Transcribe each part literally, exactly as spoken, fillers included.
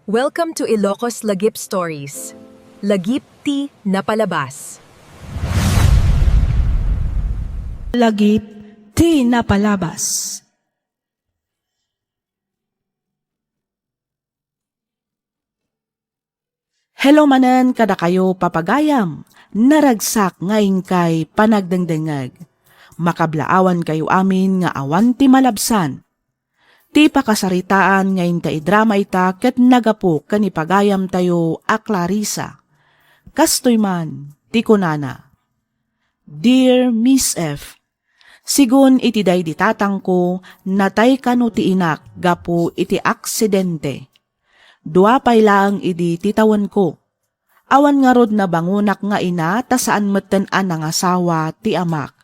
Welcome to Ilocos Lagip Stories. Lagip ti napalabas. Lagip ti napalabas. Hello manen kadakayo, papagayam. Naragsak nga inkay panagdengdengngeg. Makablaawankayo amin nga awan ti malabsan. Ti pakasaritaan nga inta idrama ita ket nagapu ken ni pagayamtayo a Clarissa. Kastoy man ti kunana, "Dear Miss F, sigun iti daydi tatangko, natay kano ti inak gapu iti aksidente. Dua pay laeng idi ti tawenko. Awan ngarud nabangonak nga ina ta saan metten a nangasawa ti amak.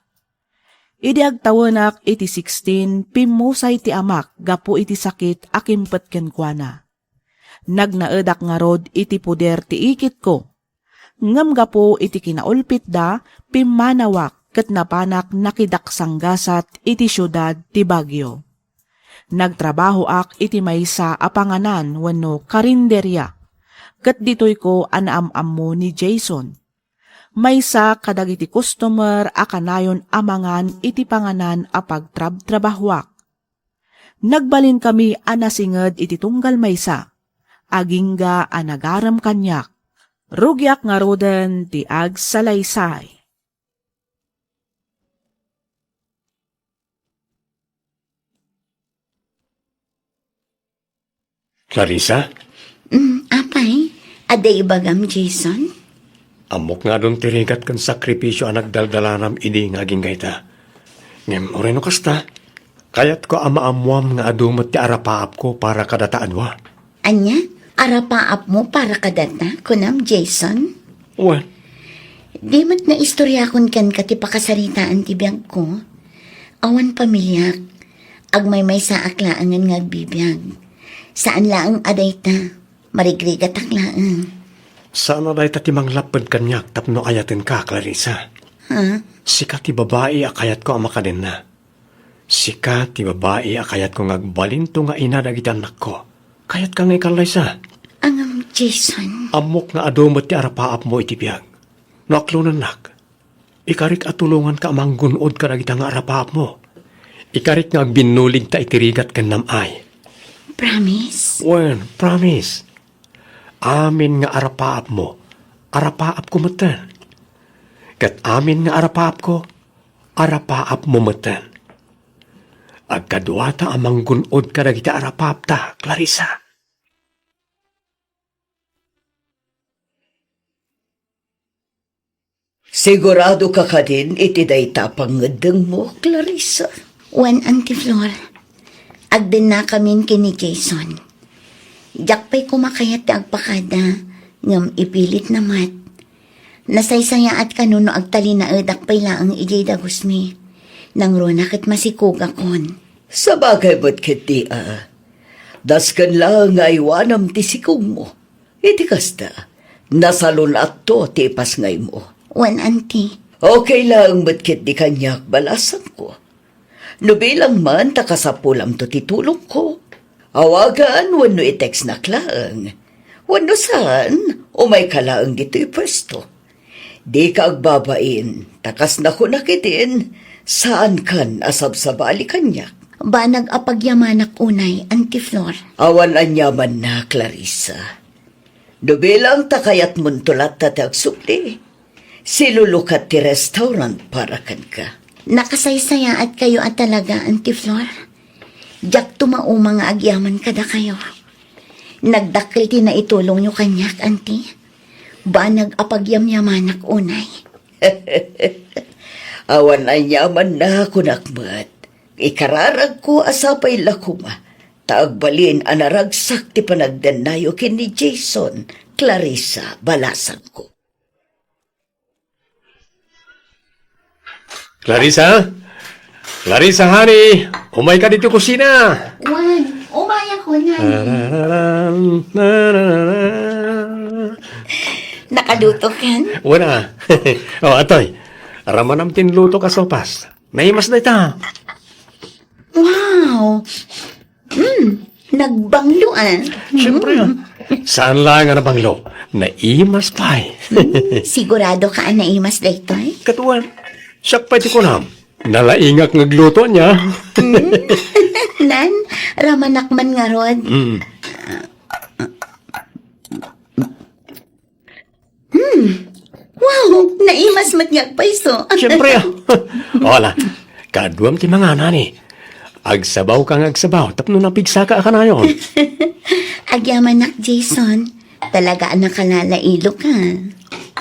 Idi agtawenak iti sixteen, pimmusay ti amak gapu iti sakit a kimpet kenkuana. Nagnaedak ngarud iti poder ti ikitko. Ngem gapu iti kinaulpitda, pimmanawak ket napanak nakidaksanggasat iti siudad ti Baguio. Nagtrabahoak iti maysa a panganan wenno karinderia, ket ditoyko a naam-ammo ni Jason. Maysa kadagiti customer a kanayon a mangan iti panganan a pagtrabtrabahoak. Nagbalinkami a nasinged iti tunggal maysa. Agingga a nagarem kaniak. Rugiak ngaruden ti agsalaysay. Clarissa? Mm, apay, adda ibagam, Jason? Ammok nga adun ti rigat ken sakripisio a nagdaldalanam idi nga agingga ita. Ngem uray no kasta, kayatko a maammuam nga adu met ti arapaapko para kadata a dua. Ania? Arapaapmo para kadata, kunam, Jason? Wen. Di met naistoriakon kenka ti pakasaritaan ti biagko. Awan pamiliak. Agmaymaysaak laengen nga agbibiag. Saan laeng a dayta. Marigrigatak laeng. Saan a dayta ti manglapped kaniak tapno ayatenka, Clarissa. Ha? Sika ti babai a kayatko a makadenna. Sika ti babai a kayatko nga agbalinto nga ina dagiti annakko. Kayatka nga ikallaysa? Angam, Jason. Ammok nga adu met ti arapaapmo iti biag. No aklonennak, ikarik a tulonganka a manggun-od kadagita nga arapaapmo. Ikarik nga agbinnuligta iti rigat ken nam-ay. Promise? Wen, promise. Amin nga arapaapmo, arapaapko metten. Ket amin nga arapaapko, arapaapmo metten. Agkaduata a manggun-od kadagiti arapaapta, Clarissa. Siguradoka kadin iti dayta a pangngeddengmo, Clarissa? Wen, Auntie Flor. Agdennakamin ken ni Jason. Diak pay koma kayat ti agpakada, ngem ipilitna met. Nasaysayaat kano no agtalinaedak pay laeng idiay dagusmi. Nangruna ket masikogakon. Sabagay met ketdi a. Dasken laeng nga aywanam ti sikogmo. Iti kasta, nasalun-atto ti ipasngaymo. Wen, Auntie. Okay laeng met ketdi kaniak, balasangko. No bilang man ta kasapulamto ti tulongko, awagan wenno i-textnak laeng. Wenno saan, umayka laeng ditoy puesto. Dika agbabain, ta kas nakunak idin, saankan a sabsabali kaniak. Banag a pagyamanak unay, Auntie Flor. Awan aniamanna, Clarissa. No bilang ta kayatmonto latta ti agsubli, silulukat ti restaurant para kenka. Nakasaysayaatkayo a talaga, Auntie Flor. Diakto mauma nga agyaman kadakayo. Nagdakkel ti naitulongyo kaniak, Auntie. Banag a pagyamyamanak unay. Awan aniamanna, kunak met. Ikararagko a sapay la koma ta agbalin a naragsak ti panagdennayo ken ni Jason, Clarissa, balasangko. Clarissa? Clarissa, honey! Umayka ditoy kusina! Wen, umayakon, honey. Nakaluto kan? Wen a. O, atoy. Ramanam ti inlutok a sopas. Naimas dayta. Wow! Mm, nagbanglo, ah. Siyempre, ah. Mm. Saan laeng a nabanglo, naimas pay. Sigurado ka a naimas daytoy? Ket wen, siak pay ti kunam, nalaingak nga agluto ania. Hmm? Nan, ramanak man ngarud. Mm. Hmm. Wow, naimas met nga agpayso. Siyempre, ah. Wala. Kaaduam ti mangan, honey. Agsabawka nga agsabaw, tapno napigsaka a kanayon. Agyamanak, Jason. Talaga a nakalalailo ka.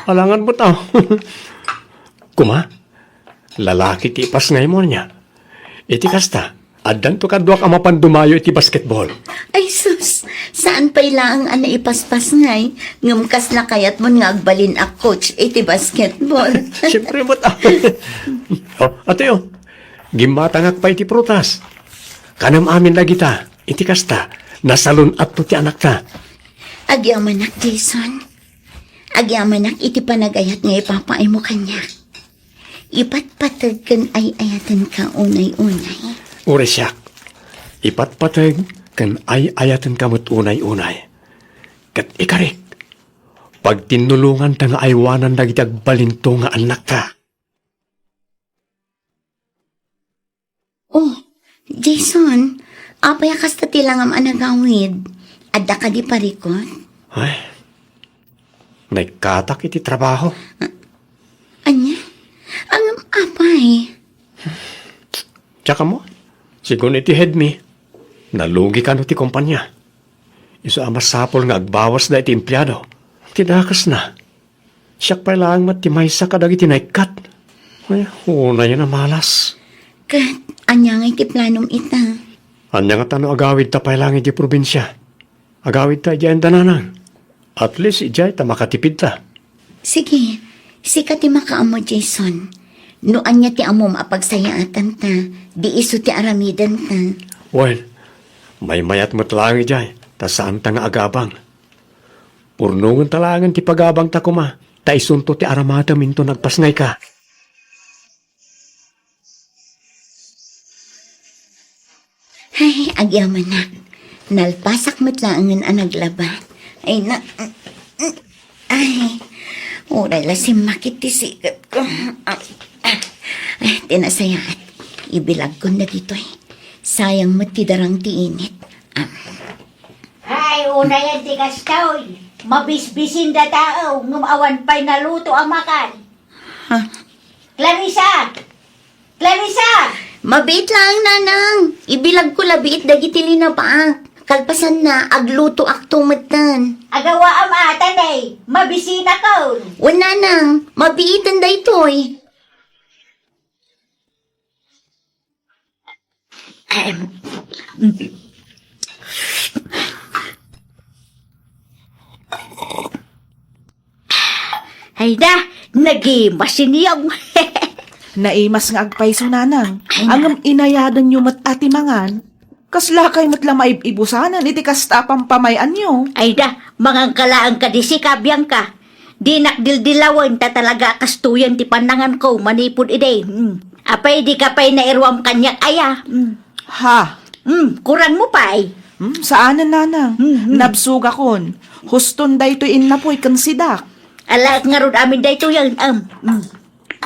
Alangan met, ah. Kuma, lalaki ti ipasngaymo ania. Iti kasta, addanto kaduak a mapan dumayo iti basketball. Ay sus, saan pay laeng a naipaspasngay, ngem kasla kayatmon nga agbalin a coach iti basketball. Siyempre, met, ah. Oh, atoy, oh. Gimmatangak pay iti prutas. Kanem amin dagita, iti kasta, nasalun-atto ti anakta. Agyamanak, Jason. Agyamanak iti panagayat nga ipapaaymo kaniak. Ipatpateg ken ay-ayatenka unay-unay. Uray siak, ipatpateg ken ay-ayatenka met unay-unay. Ket ikarik, pagtinnulonganta nga aywanan dagiti agbalinto nga annakta. Oh, Jason, apay a kasta ti langam a nagawid? Adda kadi parikut? Ay, naikkatak iti trabaho. Ah, ania? Ngem apay? Diak ammo, sigun iti head mi, nalugi kano ti kompania. Isu a masapul nga agbawasda iti empleado. Ti dakesna, siak pay laeng met ti maysa kadagiti naikkat. Ay, unayen a malas. Ket ania ngay ti planom ita? Ania ngata no agawidta pay laeng idiay probinsia? Agawidta idiay anda, nanang. At least idiay ta makatipidta. Sige, sika ti makaammo, Jason. No ania ti ammom a pagsayaatanta, di isu ti aramidenta. Wen, maymayat met laeng idiay, ta saanta nga agabang. Purnongenta laengen ti pagabangta koma, ta isunto ti aramadem inton agpasngayka. Ay, agyamanak. Nalpasak met laengen a naglaba. Ay, na, ay, uray la simmakit ti siketko. Ay, ti nasayaat, ibilagkon dagitoy. Sayang met ti darang ti init. Am. Ay, unayen ti kastoy. Mabisbisin da tao, ngem awan pay naluto a makan. Ha? Clarissa! Clarissa! Mabiit laeng, nanang. Ibilagko la biit dagiti linabaak. Kalpasanna, aglutoakto metten. Agawaam a, tanay. Mabisinakon. Wen, nanang, mabiiten daytoy. Ahem. Ay da, nagimas iniyong. Naimas nga agpayso, nanang. Ay, na- Ngem inayadanyo met a ti mangan. Kaslakay met la maib-ibusanen iti kasta a pampamayan-yo. Ay da, manganka laeng kadi sika, Bianca. Dinak dildilawen ta talaga a kastoyen ti pannanganko manipud idi. Mm. Apay, dika pay nairuam kaniak aya? Mm. Ha? Mm, kurangmo pay. Mm, saanen, nanang. Mm, mm. Nabsogakon. Huston daytoy innapoy ken sidak. Alaek ngarud amin daytoyen, am. Mm.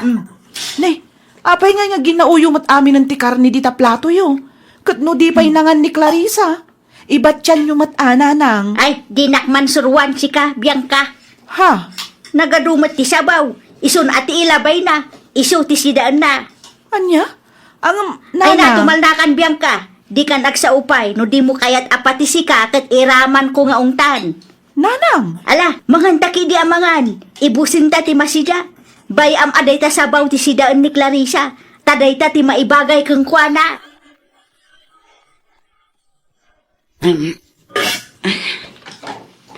Mm. Ne, apay ngay nga ginaoyo met aminen ti karne dita platoyo? Ket no di pay nangan ni Clarissa, ibatianyo met a, nanang. Ay, dinak man suroan sika, Bianca. Ha? Nagadu met ti sabaw. Isun a ti ilabayna. Isu ti sidaenna. Ania? Ngem, ay, nanang. Natumalnakan, Bianca. Dikan agsao pay no dimo kayat a pati sika ket iramanko nga ungtan. Nanang! Ala, manganta kidi a mangan. Ibusenta ti masida. Bay-am a dayta sabaw ti sidaen ni Clarissa, ta dayta ti maibagay kenkuana.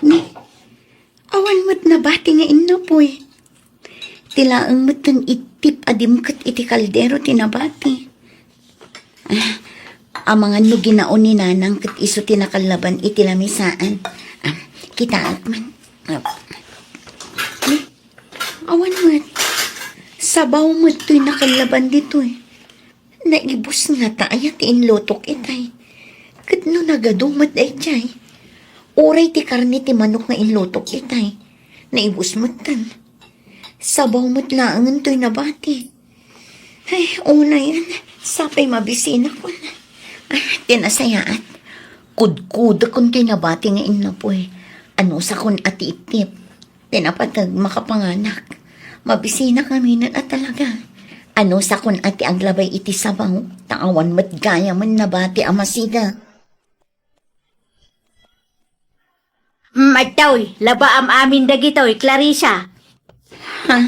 Ni, awan met nabati nga innapoy. Ti laeng metten ittip a dimket iti kaldero ti nabati. Ah, amangan no ginaon ni Nanang ket isu ti nakallaban iti lamisaan. Ah, kitaek man. Ah. Ni, awan met. Sabaw met toy nakallaban ditoy. Naibus ngata aya ti inlutok itay? Ket no nagadu met daydiay, Uray ti karne ti manok nga inlutok itay. Naibus metten. Sabaw met laengen toy nabati. Ay, unayen, sapay mabisinakon. Ah, ti nasayaat. Kudkudekon toy nabati nga innapoy. Anusakon a ti ipip. Ti napateg makapanganak. Mabisinak ngaminen a talaga. Anusakon a ti aglabay iti sabaw, ta awan met gayamen nabati a masiga. Mm, adtoy, laba am-amin dagitoy, Clarissa. Ha?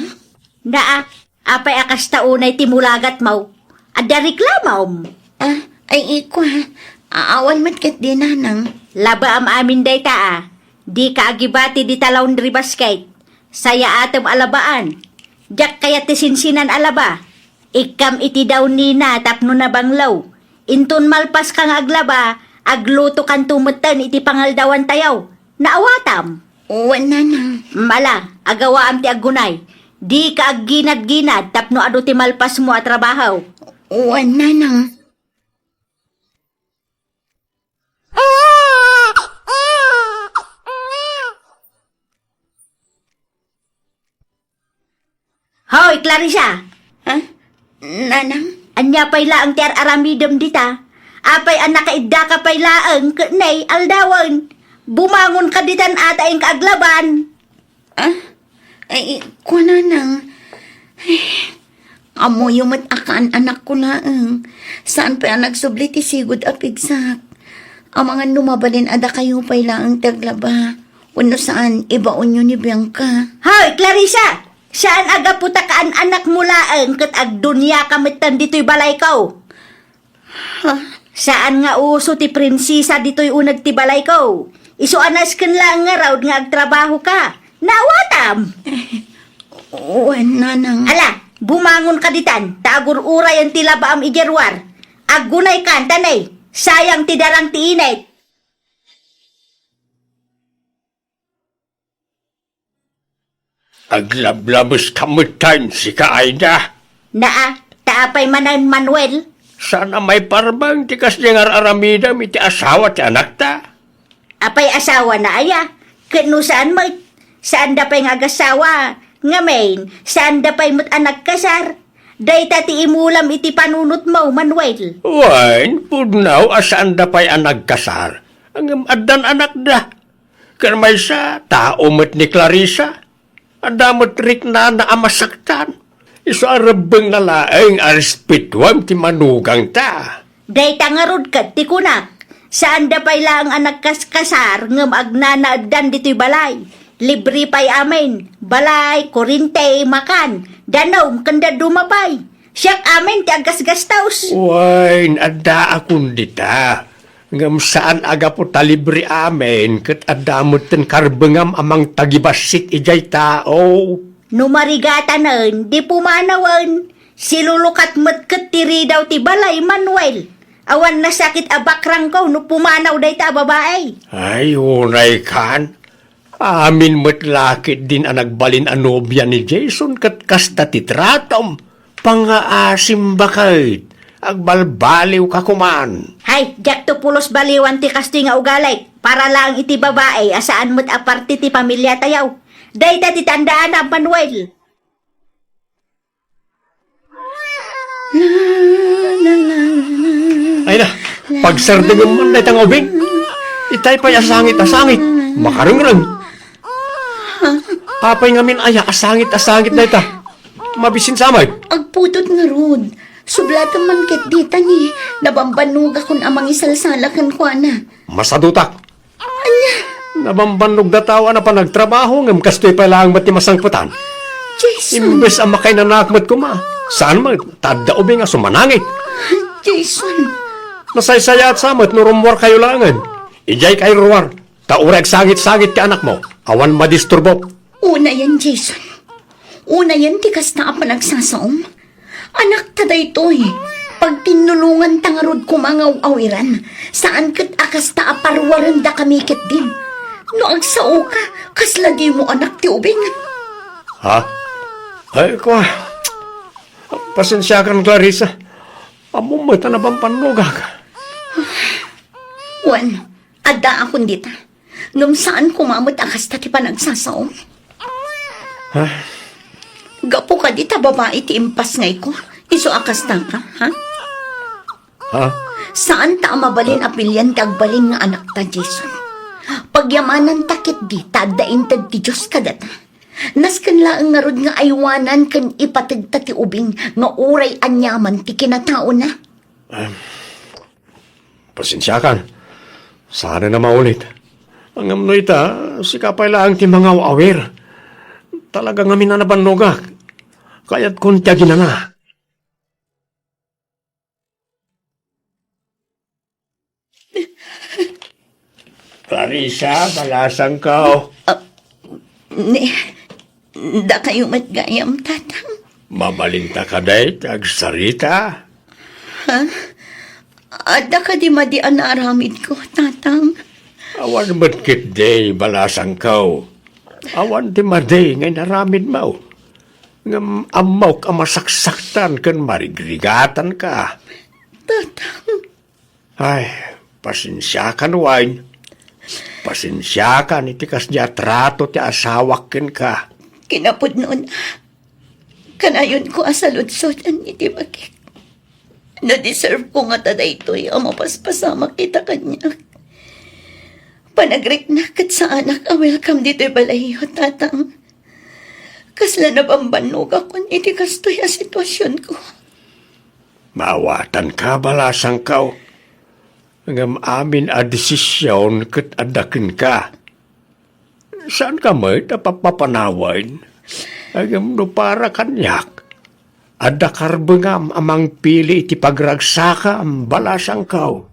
Naa, apay a kasta unay ti mulagatmo? Adda reklamom? Ah, ay, ikua, aawan met ket di nanang. Laba am-amin dayta, a. Dika agibati dita laundry basket. Sayaatem a labaan. Diak kayat ti sinsinan a laba. Ikkam iti dawnina tapno nabanglaw. Inton malpaska nga aglaba, aglutokanto metten iti pangaldawantayo. Naawatam? Wen, nanang. Mala, agawaam ti aggunay. Dika agginad-ginad tapno adu ti malpasmo a trabaho. Wen, nanang. Hoy, Clarissa! Ha? Nanang? Ania pay laeng ti ar-aramidem dita? Apay a nakaiddaka pay laeng ket nay aldawen? Bumangonka ditan a ta inka aglaban. Ah? Ay, kua, nanang. Ay, ammoyo met a kaan-anakko laeng. Saan pay a nagsubli ti sigud a pigsak. Amangan no mabalin a dakayo pay laeng ti aglaba. Wenno saan, ibaonyo ni Bianca. Hoy, Clarissa! Saan a gapu ta kaan-anakmo laeng ket agduniaka metten ditoy balayko? Ha? Saan nga uso ti prinsesa ditoy uneg ti balayko. Isu a nasken laeng ngarud nga agtrabahoka. Naawatam? Wen, nanang. Ala, bumangonka ditan, ta agur-urayen ti labaam idiay ruar. Aggunaykan, ta nay, sayang ti darang ti init. Aglablabeska metten, sika, Aida. Naa, ta apay manen, Manuel? Saan a maiparbeng ti kasdi nga ar-aramidem iti asawa ti anakta? Apay asawana aya? Ket no saan met, saanda pay nga agasawa. Ngamin, saanda pay met a nagkasar. Dayta ti imulam iti panunotmo, Manuel. Wen, pudno a saanda pay a nagkasar. Ngem addan anakda. Ken maysa, tao met ni Clarissa. Adda met riknana a masaktan. Isu a rebbengna laeng a respetuem ti manugangta. Dayta ngarud ket ti kunak, saanda pay laeng a nagkaskasar ngem agnanaeddan ditoy balay. Libre pay amin, balay, kurente, makan, danum, ken dadduma pay. Siak amin ti aggasgastos. Wen, addaakon dita. Ngem saan a gapu ta libre amin ket adda metten karbengam a mangtagibassit idiay tao. No marigatanen, di pumanawen. Silulukat met ket ti ridaw ti balay, Manuel. Awan nasakit a bakrangko no pumanaw dayta a babai. Ay, unaykan. Amin met la ketdin a nagbalin a nobia ni Jason ket kasta ti tratom. Pangngaasim baket. Agbalbaliwka koman. Hay, diakto pulos baliwan ti kastoy nga ugalik. Para laeng iti babai a saan met a parte ti pamiliatayo. Dayta ti tandaanam, Manuel. Ay na, pagsardengem man dayta nga ubing. Itay pay a sangit a sangit, makarengreng. Apay ngamin aya a sangit a sangit dayta? Mabisin sa met. Agpudot ngarud. Sublatem man ket dita ni nabambannog a kun a mangisalsala kenkuana. Masadutak. Ania? Nabambannog da tao a napan agtrabaho, ngem kastoy pay laeng met ti masangpetan. Jason! Imbes a makainanaak met koma, saan met, ta adda ubing a sumanangit. Jason! Nasaysayaat sa met no rummuarkayo laengen. Idiay kayo ruar, ta uray agsangit-sangit ti anakmo, awan madisturbo. Unayen, Jason. Unayen ti kasta a panagsasaom. Anakta daytoy. Pagtinnulonganta ngarud koma nga aw-awiran. Saan ket a kasta a paruarendakami ketdin. No agsaoka, kasla dimo anak ti ubing. Ha? Ay, kua. Pasensiakan, Clarissa. Ammom met a nabambannogak. Wen, addaakon dita. Ngem saan koma met a kasta ti panagsasaom? Ha? Gapu kadi ta babai ti impasngayko, isu a kasta ka, ha? Ha? Saan ta a mabalin a pilian ti agbalin nga anakta, Jason. Pagyamananta ketdi ta adda inted ti Dios kadata. Nasken laeng ngarud nga aywanan ken ipategta ti ubing nga uray aniaman ti kinataona. Em, pasensiakan. Saan a maulit. Ngem no ita, sika pay laeng ti mangaw-awir. Talaga ngamin a nabannogak. Kayatkon ti aginana. Clarissa, balasangko. Ah, ni, dakayo met gayam, Tatang. Mabalinta kadi ti agsarita? Ha? Adda kadi madi a naaramidko, Tatang? Awan met ketdi, balasangko. Awan ti madi nga inaramidmo. Ngem ammok a masaksaktan ken marigrigatanka. Tatang. Ay, pasensiakan, Wine. Pasensiakan iti kasdi a trato ti asawak kenka. Kinapudnona, kanayonko a saludsoden iti bagik. Na-deserve ko ngata daytoy a mapaspasamak ita kaniak. Panagriknak ket saanak a welcome ditoy balayyo, Tatang. Kasla nabambannogakon iti kastoy a situasionko. Maawatanka, balasangko. Ngem amin a desision ket adda kenka. Saanka met a papapanawen? Ngem no para kaniak, adda karbengam a mangpili iti pagragsakam, balasangko.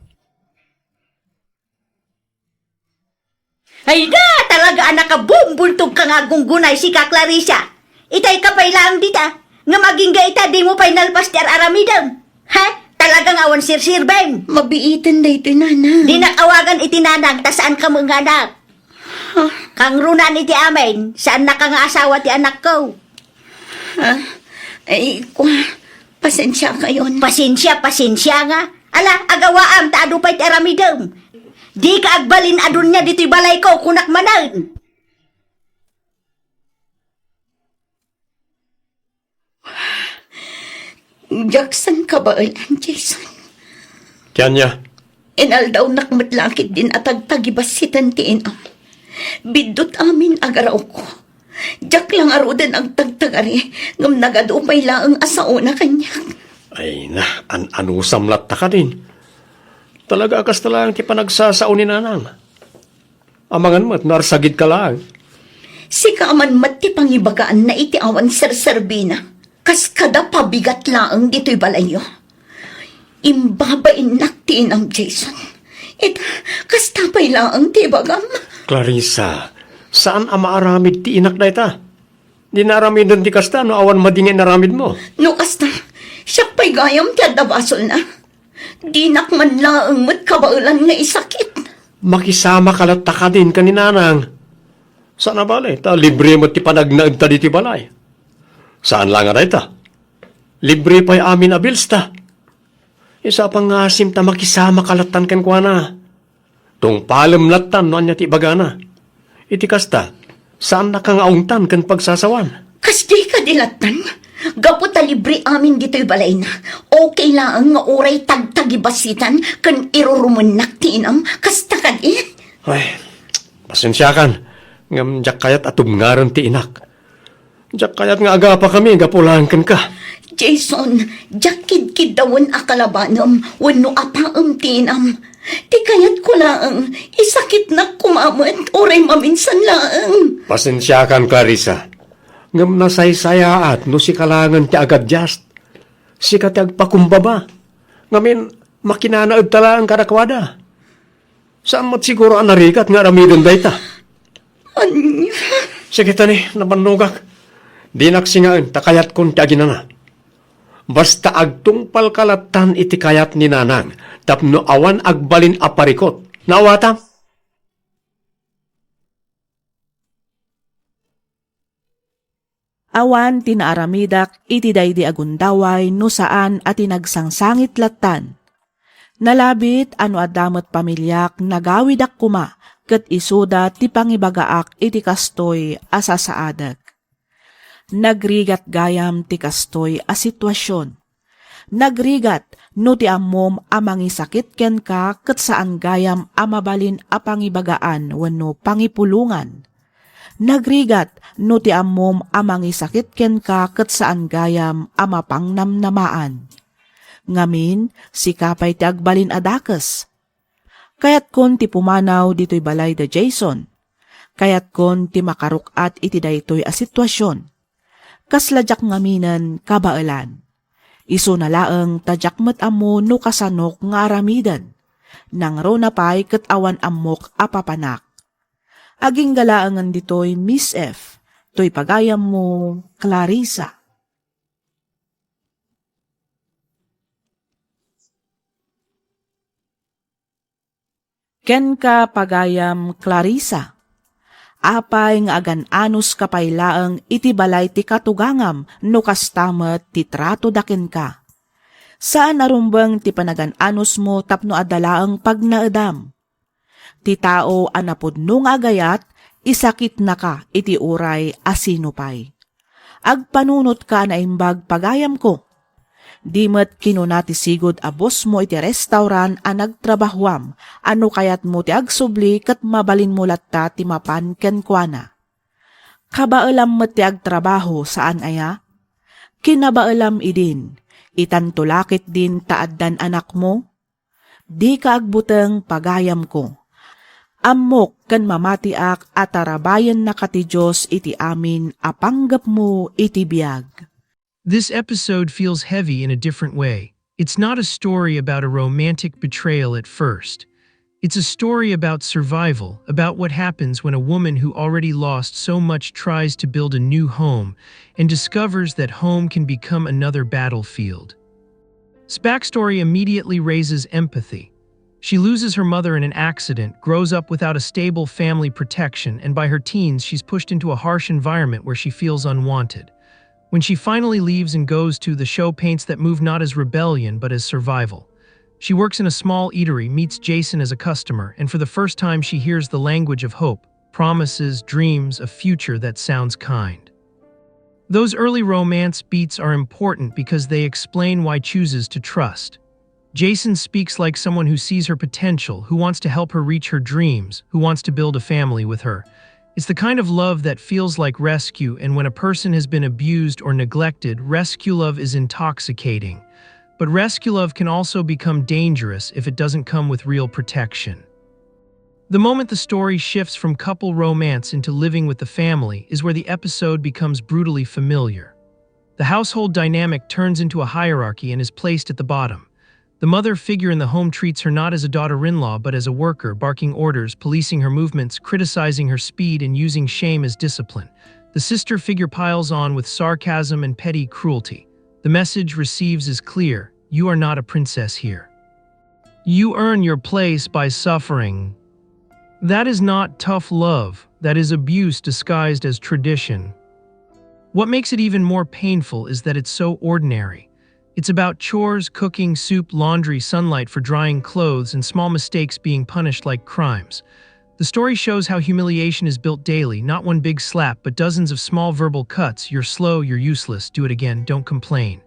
Ay na, talaga a nakabumbultog ka nga aggunggunay, sika, Clarissa. Itay ka pay laeng dita, ngem agingga ita, dimo pay nalpas ti ar-aramidem. Ha? Talaga nga awan sirsirbem. Mabiiten daytoy, Nana. Dinak awagan iti nanang, ta saan ka met nga anak. Ha? Kangrunan iti amin, saan naka nga asawa ti anakko. Ha? Ay, kwa, pasensiakayon. Pasensia, pasensia nga. Ala, agawaam ta adu pay ti aramidem. Dika agbalin a dunia ditoy balayko, kunak manen. Diak sangkabaelan, Jason. Ti ania? Inaldawnak met la ketdin a tagtagibassiten ti inam. Biddut amin a garawko. Diak la ngaruden agtagtagari, ngem nagadu pay laeng a saona kaniak. Ay na, an-anusam latta kadin. Talaga a kasta laeng ti panagsasao ni Nanang. Amangan met no arsagidka laeng. Sika man met ti pangibagaanna iti awan serserbina. Kas kada pabigat laeng ditoy balayyo. Imbabainnak ti inam, Jason. Ita, kasta pay laeng ti ibagam. Clarissa, saan a maaramid ti inak dayta? Di naaramiden ti kasta no awan madi nga inaramidmo. No kasta, siak pay gayam ti adda basolna. Dinak man laeng met kabaelan nga isakit. Makisamaka latta kadin ken ni Nanang. Saan a bale, ta libre met ti panagnaedta ditoy balay. Saan la nga dayta. Libre pay amin a bills ta. Isu a pangngasim ta makisamaka lattan kenkuana. Tungpalem lattan no ania ti ibagana. Iti kasta, saannaka nga aungtan ken pagsasawan. Kasdi kadi lattan? Gapu ta libre amin ditoy balayna, okay laeng nga uray tagtagibassitan ken irurumennak ti inam, kasta kadi? Ay, pasensiakan, ngem diak kayat a tubngaren ti inak. Diak kayat nga agapakami gapu laeng kenka. Jason, diak kidkiddawen a kalabanem wenno apaem ti inam. Ti kayatko laeng, isakitnak koma met uray maminsan laeng. Pasensiakan, Clarissa. Ngem nasaysayaat no sika laengen ti agadias. Sika ti agpakumbaba. Ngamin, makinanaedta laeng kadakuada. Saan met siguro a narigat nga aramiden dayta? Ania? Sige, tani, nabannogak. Dinak singaen ta kayatkon ti aginana. Basta agtungpalka lattan iti kayat ni Nanang tapno awan agbalin a parikut. Naawatam? Awan ti naaramidak iti daydi a gundaway no saan a ti nagsangsangit lattan. Nalabit a no adda met pamiliak, nagawidak koma ket isuda ti pangibagaak iti kastoy a sasaadek. Nagrigat gayam ti kastoy a situasion. Nagrigat no ti ammom a mangisakit kenka ket saan gayam a mabalin a pangibagaan wenno pangipulongan. Nagrigat no ti ammom a mangisakit kenka ket saan gayam a mapangnamnamaan. Ngamin, sika pay ti agbalin a dakes. Kayatkon ti pumanaw ditoy balay da Jason. Kayatkon ti makaruk-at iti daytoy a situasion. Kasla diak ngaminen kabaelan. Isuna laeng ta diak met ammo no kasanok nga aramiden. Nangruna pay ket awan ammok a papanak. Agingga laengen ditoy, Miss F, toy pagayammo, Clarissa. Kenka, pagayam Clarissa. Apay nga agan-anuska pay laeng iti balay ti katugangam no kasta met ti tratoda kenka? Saan a rumbeng ti panagan-anusmo tapno adda laeng pagnaedam. Ti tao a napudno nga agayat, isakitnaka iti uray a sino pay. Agpanunotka a naimbag, pagayamko. Di met kinuna ti sigud a bossmo iti restaurant a nagtrabahoam a no kayatmo ti agsubli ket mabalinmo latta ti mapan kenkuana. Kabaelam met ti agtrabaho, saan aya? Kinabaelam idin, itanto la ketdin ta addan anakmo? Dika agbuteng, pagayamko. Ammok ken mamatiak a tarabaiennaka ti Dios iti amin a panggepmo iti biag. This episode feels heavy in a different way. It's not a story about a romantic betrayal at first. It's a story about survival, about what happens when a woman who already lost so much tries to build a new home and discovers that home can become another battlefield. This backstory immediately raises empathy. She loses her mother in an accident, grows up without a stable family protection, and by her teens, she's pushed into a harsh environment where she feels unwanted. When she finally leaves and goes to, the show paints that move not as rebellion, but as survival. She works in a small eatery, meets Jason as a customer, and for the first time, she hears the language of hope, promises, dreams, a future that sounds kind. Those early romance beats are important because they explain why chooses to trust. Jason speaks like someone who sees her potential, who wants to help her reach her dreams, who wants to build a family with her. It's the kind of love that feels like rescue, and when a person has been abused or neglected, rescue love is intoxicating. But rescue love can also become dangerous if it doesn't come with real protection. The moment the story shifts from couple romance into living with the family is where the episode becomes brutally familiar. The household dynamic turns into a hierarchy and is placed at the bottom. The mother figure in the home treats her not as a daughter-in-law but as a worker, barking orders, policing her movements, criticizing her speed, and using shame as discipline. The sister figure piles on with sarcasm and petty cruelty. The message receives is clear: you are not a princess here. You earn your place by suffering. That is not tough love, that is abuse disguised as tradition. What makes it even more painful is that it's so ordinary. It's about chores, cooking, soup, laundry, sunlight for drying clothes, and small mistakes being punished like crimes. The story shows how humiliation is built daily, not one big slap, but dozens of small verbal cuts: "You're slow, you're useless, do it again, don't complain."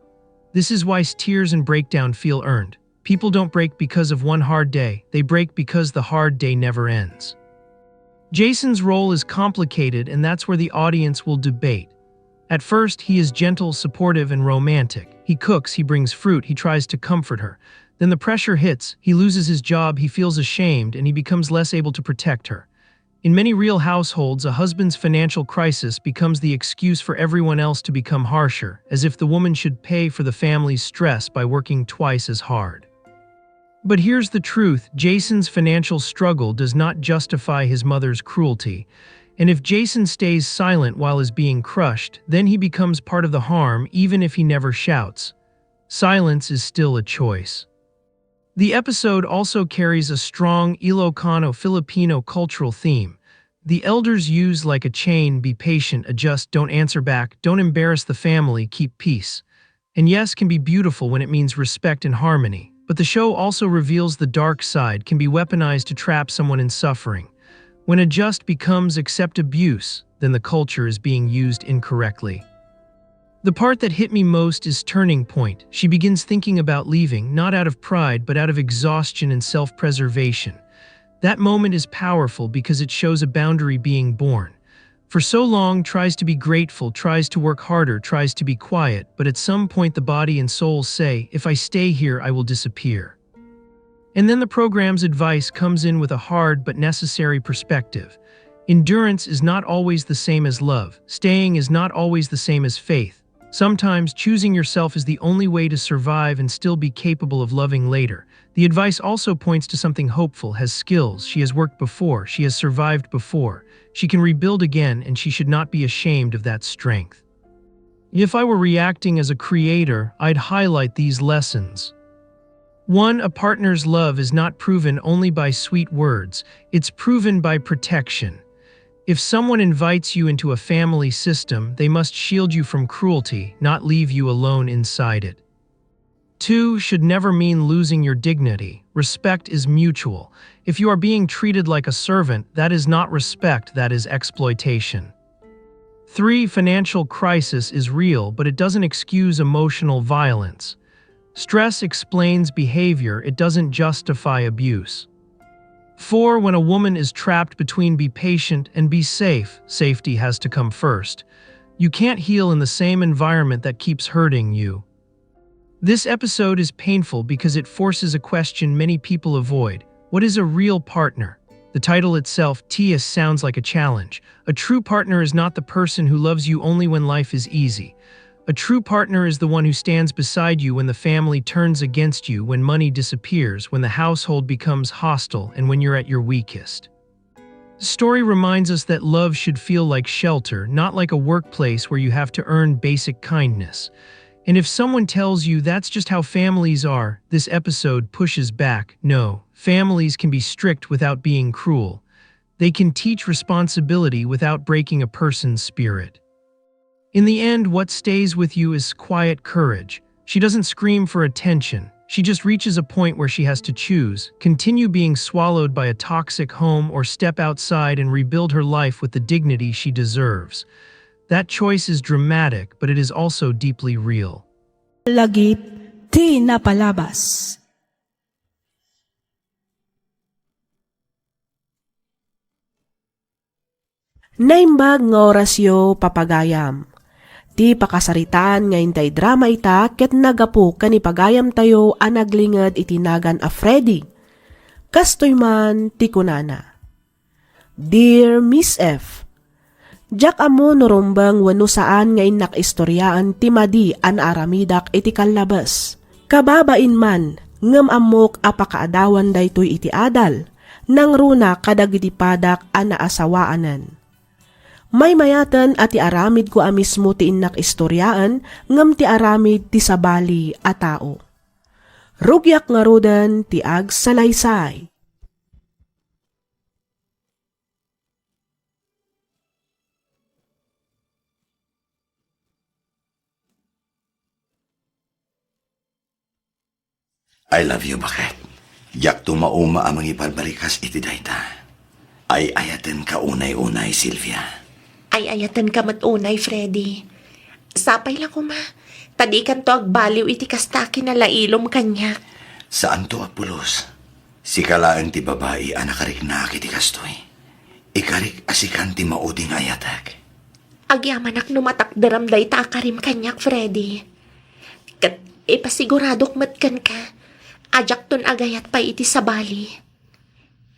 This is why tears and breakdown feel earned. People don't break because of one hard day, they break because the hard day never ends. Jason's role is complicated, and that's where the audience will debate. At first, he is gentle, supportive, and romantic. He cooks, he brings fruit, he tries to comfort her. Then the pressure hits, he loses his job, he feels ashamed, and he becomes less able to protect her. In many real households, a husband's financial crisis becomes the excuse for everyone else to become harsher, as if the woman should pay for the family's stress by working twice as hard. But here's the truth: Jason's financial struggle does not justify his mother's cruelty. And if Jason stays silent while is being crushed, then he becomes part of the harm, even if he never shouts. Silence is still a choice. The episode also carries a strong Ilocano Filipino cultural theme. The elders use like a chain: be patient, adjust, don't answer back, don't embarrass the family, keep peace. And yes can be beautiful when it means respect and harmony, but the show also reveals the dark side: can be weaponized to trap someone in suffering. When adjust becomes accept abuse, then the culture is being used incorrectly. The part that hit me most is turning point. She begins thinking about leaving, not out of pride, but out of exhaustion and self-preservation. That moment is powerful because it shows a boundary being born. For so long, tries to be grateful, tries to work harder, tries to be quiet, but at some point the body and soul say, "If I stay here, I will disappear." And then the program's advice comes in with a hard but necessary perspective. Endurance is not always the same as love. Staying is not always the same as faith. Sometimes choosing yourself is the only way to survive and still be capable of loving later. The advice also points to something hopeful: has skills, she has worked before, she has survived before. She can rebuild again, and she should not be ashamed of that strength. If I were reacting as a creator, I'd highlight these lessons. One, a partner's love is not proven only by sweet words, it's proven by protection. If someone invites you into a family system, they must shield you from cruelty, not leave you alone inside it. Two, should never mean losing your dignity. Respect is mutual. If you are being treated like a servant, that is not respect, that is exploitation. Three, financial crisis is real, but it doesn't excuse emotional violence. Stress explains behavior, it doesn't justify abuse. Four, when a woman is trapped between be patient and be safe, safety has to come first. You can't heal in the same environment that keeps hurting you. This episode is painful because it forces a question many people avoid. What is a real partner? The title itself, T S, sounds like a challenge. A true partner is not the person who loves you only when life is easy. A true partner is the one who stands beside you when the family turns against you, when money disappears, when the household becomes hostile, and when you're at your weakest. The story reminds us that love should feel like shelter, not like a workplace where you have to earn basic kindness. And if someone tells you that's just how families are, this episode pushes back. No, families can be strict without being cruel. They can teach responsibility without breaking a person's spirit. In the end, what stays with you is quiet courage. She doesn't scream for attention. She just reaches a point where she has to choose: continue being swallowed by a toxic home or step outside and rebuild her life with the dignity she deserves. That choice is dramatic, but it is also deeply real. Lagip ti napalabas. Naimbag nga orasyo, papagayam. Ti pakasaritaan nga intay drama ita ket naggapu ken ni pagayamtayo a naglinged iti nagan a Freddy. Kastoy man ti kunana, "Dear Miss F, diak ammo no rumbeng wenno saan nga innak istoriaen ti madi a naaramidak iti kallabes. Kababain man, ngem ammok a pakaadawan daytoy iti adal, nangruna kadagiti padak a naasawaanen. Maymayaten a ti aramidko a mismo ti innak istoriaen, ngem ti aramid ti sabali a tao. Rugiak ngaruden ti agsalaysay." I love you, Baket. Diak tumauma a mangibalbalikas iti dayta. Ay-ayatenka unay-unay, Sylvia. Ay-ayatenka met unay, Freddy. Sapay la koma, ta dikanto agbaliw iti kasta a kinalailom kaniak. Saanto a pulos. Sika laeng ti babai a nakariknaak iti kastoy. Ikarik a sikan ti maudi nga ayatek. Agyamanak no matakderam dayta a karim kaniak, Freddy. Ket ipasiguradok met kenka a diakton agayat pay iti sabali.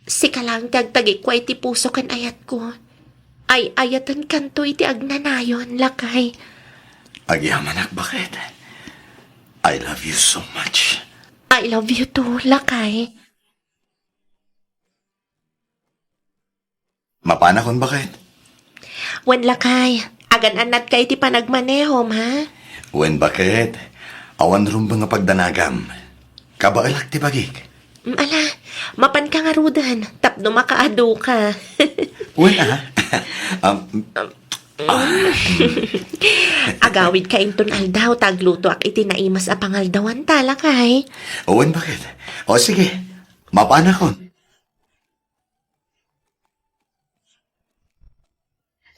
Sika laeng ti agtagikua iti puso ken ayatko. Ay-ayatenkanto iti agnanayon, lakay. Agyamanak, Baket. I love you so much. I love you too, lakay. Mapanakon, Baket? Wen, lakay, agan-annatka iti panagmanehom, ha? Wen, Baket, awan rumbeng a pagdanagam. Kabaelak ti bagik. Mm, ala, mapanka ngaruden tapno makaaduka. Wen, ah. Um, ah. Agawidka inton aldaw ta aglutoak iti naimas a pangaldawan ta, lakay. Wen, Baket? O, sige. Mapanakon.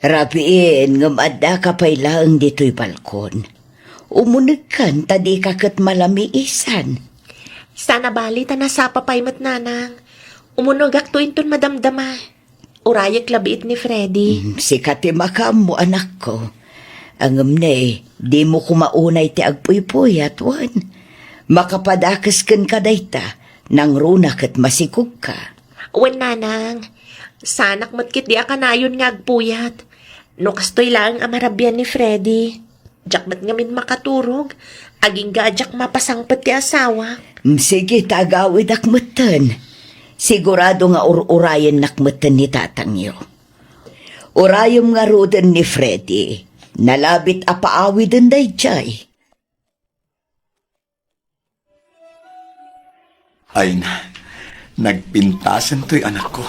Rabiin, ngem addaka pay laeng ditoy balkon. Umunegkan ta dika ket malamiisan. Sana bali ta nasapa pay met, Nanang. Umunegakto inton madamdama. Urayek labiit ni Freddy. Mm, sika ti makaammo, anakko. Ngem ne, dimo koma unay ti agpuypuyat, wen? Makapadakes kenka dayta, nangruna ket masikogka. Wen, Nanang. Saanak met ketdi a kanayon nga agpuyat. No kastoy laeng a marabian ni Freddy. Diak met ngamin makaturog, agingga a diak mapasangpet ti asawak. Mm, sige, ta agawidak metten. Sigurado nga ur-urayennak metten ni tatangyo. Urayem ngaruden ni Freddy, nalabit a paawiden daydiay. Ay na, nagpintasen toy anakko.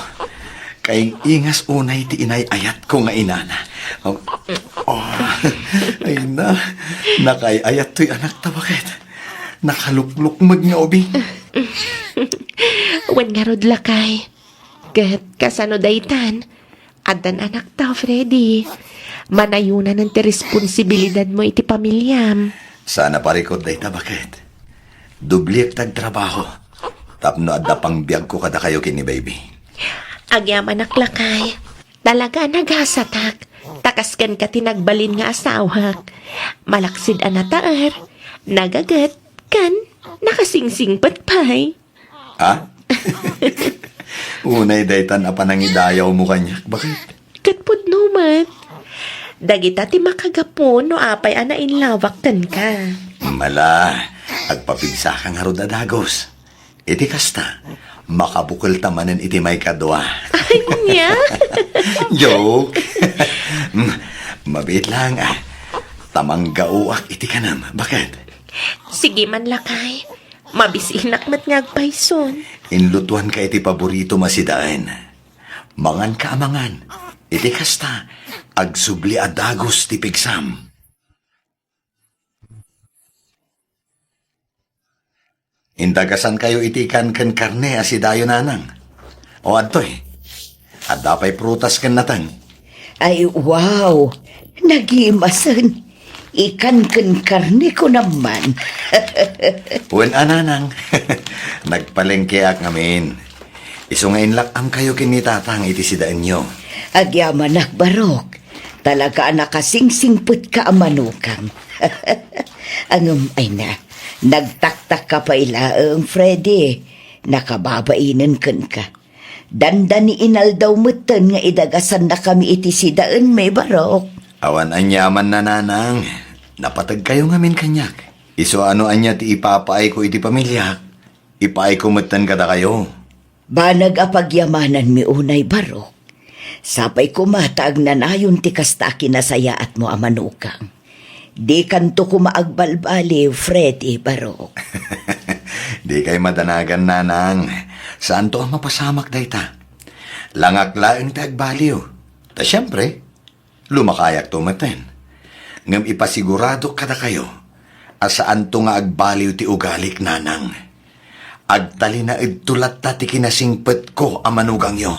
Kaing-ingas unay ti inay-ayatko nga inana. Oh, oh, ay na, nakaay-ayat toy anakta, baket. Nakaluklukmeg nga ubing. Wen ngarud, lakay. Ket kasano daytan? Addan anakta, Freddy. Manayonanen ti responsibilidadmo iti pamiliam. Sana parikot dayta, baket. Dubliek ti agtrabaho tapno adda pangbiagko kadakayo ken ni baby. Agyamanak, lakay. Talaga a nagasatak. Ta kas kenka ti nagbalin nga asawak. Malaksid a nataer, nagaget, ken nakasingsingpet pay. Ha? Unay daytan a panangidayawmo kaniak, baket. Ket pudno met. Dagita ti makagapu no apay a nainlawak kenka. Mala, agpapigsaka ngarud a dagus. Iti kasta, makabukelta manen iti maikadua. Ania? Joke. Mm, mabiit lang, ah. Ta manggaoak iti kanem, baket. Sige man, lakay. Mabisinak met nga agpayson. Inlutuanka iti paboritom a sidaen. Manganka a mangan. Iti kasta, agsubli a dagus ti pigsam. Indagasankayo iti ikan ken karne a sidayo, nanang. O adtoy, adda pay prutas ken nateng. Ay, wow! Nagimasen. Ikan ken karne ko naman. Wen a, nanang. Nagpalengkeak ngamin. Isu nga inlak-amkayo ken ni tatang iti sidaenyo. Agyamanak, Barok. Talaga a nakasingsingpetka a manugang. Ngem, ay na, nagtaktakka pay laeng, Freddy. Nakababainen kenka. Dandani inaldaw metten nga idagasannakami iti sidaenmi, Barok. Awan aniaman, nanang. Napategkayo ngamin kaniak. Isu a no ania ti ipapaayko iti pamiliak, ipaayko metten kadakayo. Banag a pagyamananmi unay, Barok. Sapay koma ta agnanayon ti kasta a kinasayaatmo a manugang. Dikanto koma agbalbaliw, Freddy, Barok. Dikay madanagan, nanang. Saanto a mapasamak dayta. Langak laeng ti agbaliw. Ta siempre, lumakayakto metten. Ngem ipasiguradok kadakayo a saanto nga agbaliw ti ugalik, nanang. Agtalinaedto latta ti kinasingpetko a manugangyo.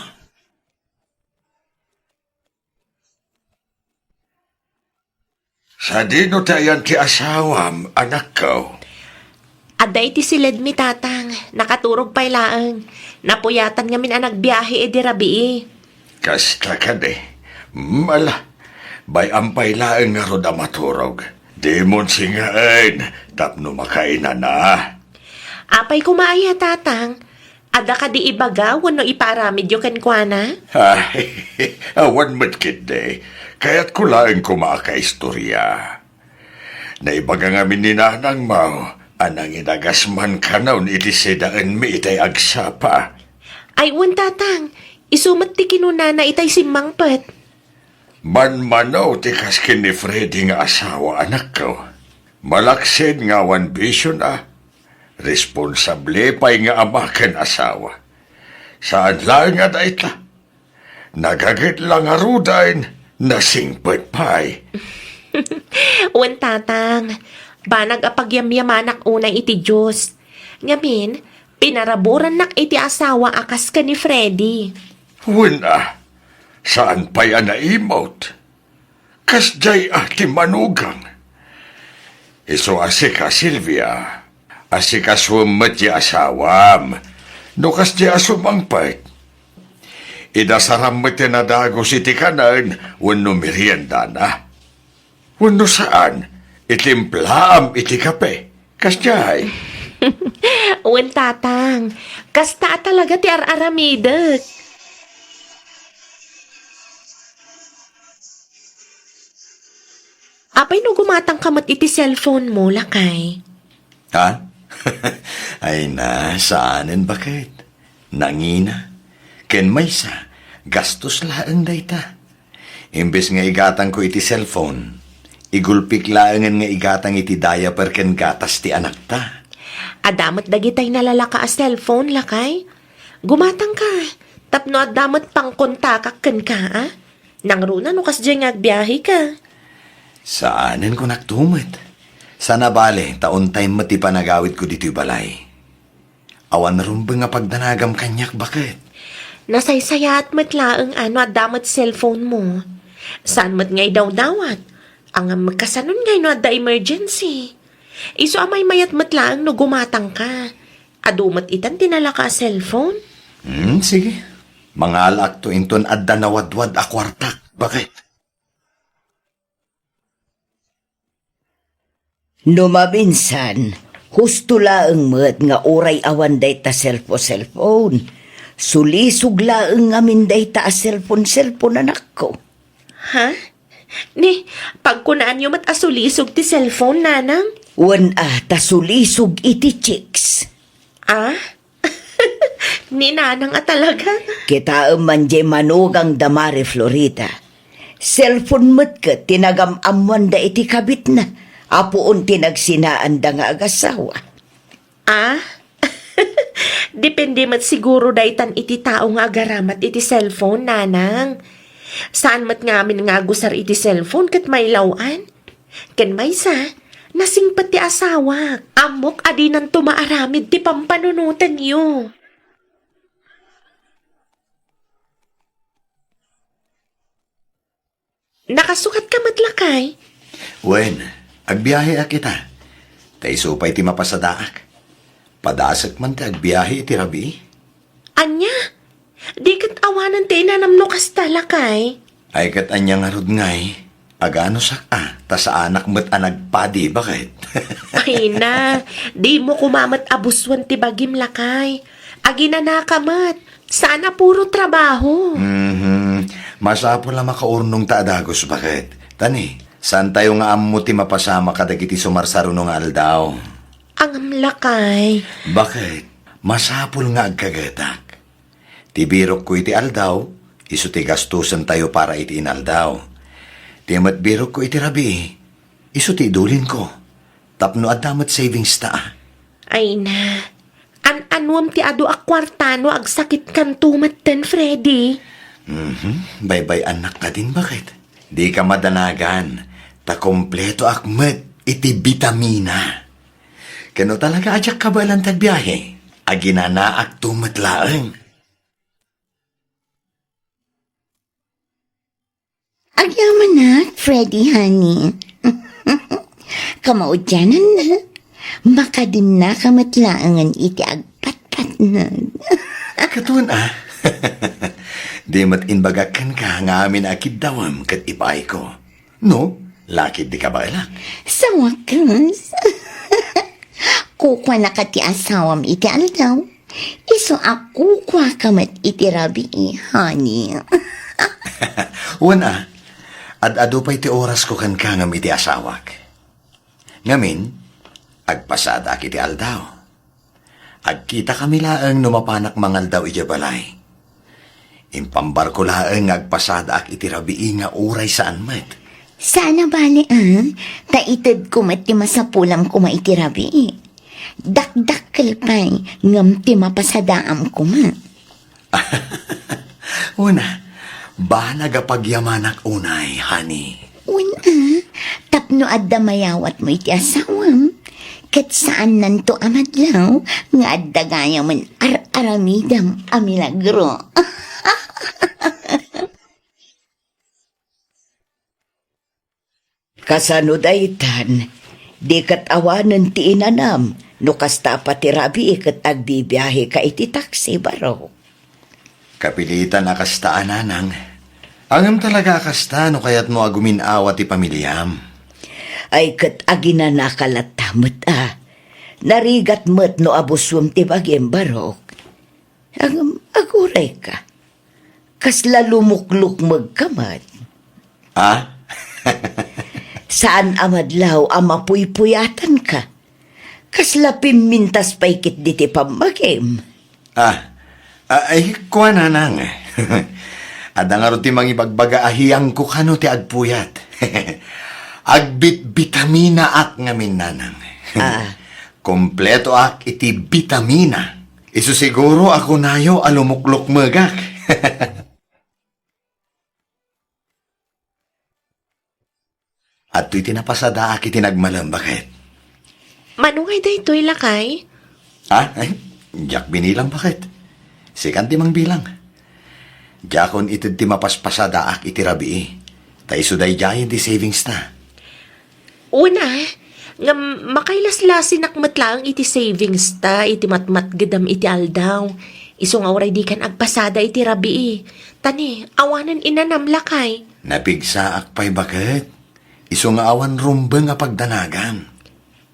Sadino ti ayan ti asawam, anakko? Adda iti siledmi, tatang. Nakaturog pay laeng. Napuyatan ngamin a nagbiahe idi rabii. Kasta kadi. Mala, bay-am pay laeng ngarud a maturog. Dimon singaen tapno makainana. Apay koma aya, tatang? Adda kadi ibaga wenno ipaaramidyo kenkuana? Ay, awan met ketdi. Kayatko laeng koma a kaistorya. Naibaga ngamin ni nanangmo a nangidagas man kanon iti sidaenmi itay agsapa. Ay, wen, tatang. Isu met ti kinunana itay simmangpet. Manmano ti kas ken ni Freddy nga asawa, anakko. Malaksid nga awan bisiona. Responsable pay nga ama ken asawa. Saan laeng a dayta. Nagaget la ngaruden, nasingpet pay. Wen, tatang. Banag a pagyamyamanak unay iti Dios. Ngamin, pinaraburannak iti asawa a kas ken ni Freddy. Wen a, saan pay a naimot? Kasdiay a ti manugang. Isu a sika, Silvia, asikasuem met ti asawam. No kasdiay a sumangpet, idasaram met ti nadagus iti kanen wenno meriendana. Wenno saan, itimplaam iti kape. Kasdiay. Wen, Tatang. Kasta a talaga ti ar-aramidek. Apay no gumatangka met iti cellphone mo, lakay? Ha? Ay na, saanen, baket. Nangina. Ken maysa, gastos laeng dayta. Imbes nga igatangko iti cellphone, igulpik laengen nga igatang iti diaper ken gatas ti anakta. Adda met dagitay nalalaka a cellphone, lakay. Gumatangka, tapno adda met pangkontakak kenka, a? Nangruna no kasdiay nga agbiaheka. Saanen, kunak tumet. Sana bale, ta on time met ti panagawidko ditoy balay. Awan rumbeng a pagdanagam kaniak, baket. Nasaysayaat met laeng a no adda met cellphone mo. Saan met nga idawdawat? Ngem kasanon ngay no adda emergency? Isu a maymayat met laeng no gumatangka. Adu met itan ti nalaka a cellphone? Hmm, sige. Mangalaakto inton adda nawadwad a kuartak, baket. No maminsan, husto laeng met nga uray awan dayta cellphone-cellphone. Sulisog laeng ngamin dayta a cellphone-cellphone, anakko. Ha? Ni, pagkunaanyo met a sulisog ti cellphone, nanang? Wen a, ta sulisog iti chicks. Ah? Ni nanang a talaga? Kitaem man diay manugang da Mari Florida. Cellphone met ket ti nagam-ammoanda iti kabitna, a puon ti nagsinaanda nga agasawa. Ah? Depende met siguro daytan iti tao nga agaramat iti cellphone, nanang. Saan met ngamin nga agusar iti cellphone ket mailaw-an? Ken maysa, nasingpet ti asawak. Ammok a dinanto maaramid ti pampanunotenyo. Nakasukatka met, lakay? Wen, agbiaheak ita. Ta isu pay ti mapasadaak. Padasek man ti agbiahe iti rabii. Ania? Di ket awanen ti inanam no kasta, lakay? Ay, ket ania ngarud ngay? Aganusak a, ta saanak met a nagpadi, baket. Ay na, dimo koma met abusuen ti bagim, lakay. Aginanaka met. Saan a puro trabaho. Mhm. Masapul a makaurnong ta a dagus, baket. Ta ni, saantayo nga ammo ti mapasamak kadagiti sumarsaruno nga aldaw. Ngem, lakay. Baket, masapul nga agkagetak. Ti birokko iti aldaw, isu ti gastusentayo para iti inaldaw. Ti met birokko iti rabii, isu ti idulinko. Tapno adda met savings ta. Ay na, an-anuem ti adu a kuarta no agsakitkanto metten, Freddy? Mhm, baybay-annak kadin, baket. Dika madanagan, ta kompletoak met iti bitamina. Ken no talaga a diak kabaelan ti agbiahe, aginanaakto met laeng. Agyamanak, Freddy, honey. Kamaudiananna, makadinnaka met laengen iti agpatpatnag. Katon a. Di met imbagak kenka nga amin a kiddawem ket ipaayko. No, lakid di kabaelak. Sawakas. Kukuanaka ti asawam iti aldaw. Isu a kukuaka met iti rabii, honey. Wen a, ad-adu pay ti orasko kenka ngem iti asawak. Ngamin, agpasadaak iti aldaw. Agkitakami laeng no mapanak mangaldaw idiay balay. Impambarko laeng nga agpasadaak iti rabii nga uray saan met. Saan a bale, a? Ta itedko met ti masapulam koma iti rabii. Dakdakkel pay, ngem ti mapasadaam koma. Una, banag a pagyamanak unay, honey. Wen a, tapno adda mayawatmo iti asawam, ket saannanto a madlaw nga adda gayamen ar-aramidam a milagro. Kasano daytan? Di ket awanen ti inanam, no kasta a pati rabii ket agbibiaheka iti taksi, Barok. Kapilitan a kasta a, nanang. Ngem talaga a kasta no kayatmo a gumin-awa ti pamiliam. Ay, ket aginanaka latta met a. Narigat met no abusuem ti bagim, Barok. Ngem agurayka. Kasla lumuklukmegka met. Ah? Saan a madlaw a mapuypuyatanka. Kasla pimmintas pay ketdi ti pammagim. Ah, ah, ay, kua, nanang. Adda ngarud ti mangibagbaga a hiyangko kano ti agpuyat. Agbitbitaminaak ngamin, nanang. Ah. Kompletoak iti bitamina. Isu siguro a kunayo a lumuklukmegak. Adtoy ti napasadaak iti nagmalem, baket. Mano ngay daytoy, lakay? Ah, ay, diak binilang, baket. Sikan ti mangbilang. Diakon ited ti mapaspasadaak iti rabii. Ta isu daydiayen ti savings ta. Una, ngem makailaslasinak met laeng iti savings ta iti matmatgedam iti aldaw. Isu nga uray dikan agpasada iti rabii. Ta ni, awanen inanam, lakay. Napigsaak pay, baket. Isu nga awan rumbeng a pagdanagan.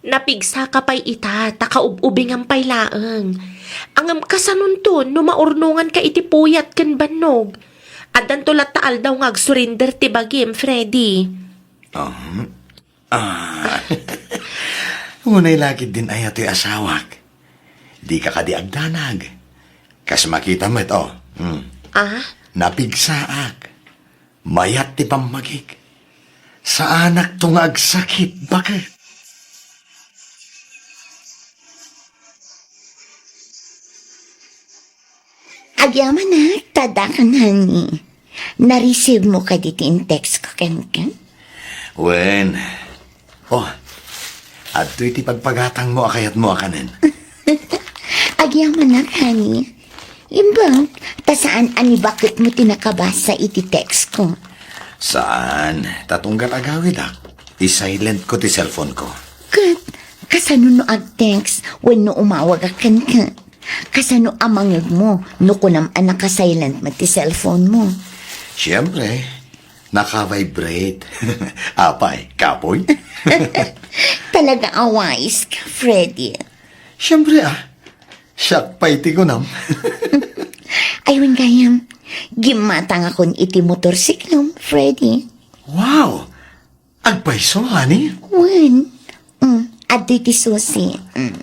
Napigsaka pay ita, ta kaub-ubingam pay laeng. Ngem kasanonto no maurnonganka iti puyat ken bannog? Addanto latta aldaw nga agsurinder ti bagim, Freddy. Ah. Ah. Unay la ketdin aya toy asawak. Dika kadi agdanag. Kas makita met, oh. Hmm. Ah? Napigsaak. Mayat ti pammagik. Saanakto nga agsakit, baket. Agyamanak, tadakan, honey. Na-receive mo kadi ti in-text ko kenka? Wen. Oh, adtoy ti pagpagatangmo a kayatmo a kanen. Agyamanak, honey. Imbag, ta saan a ni baket mo ti nakabasa iti text ko? Saan, ta tunggal agawidak, i-silent ko ti cellphone ko. Ket, kasano no ag-text wenno umawagak kenka? Kasano a mangegmo no kunam a naka-silent met ti cellphone mo? Siyempre, naka-vibrate. Apay, kapoy? Talaga a wais ka, Freddy. Siyempre, ah. Siak pay ti kunam. Ay, wen gayam, gimmatangakon iti motorsiklom, Freddy. Wow! Agpayso, honey? Wen. Mm, adtoy ti susi. Mm.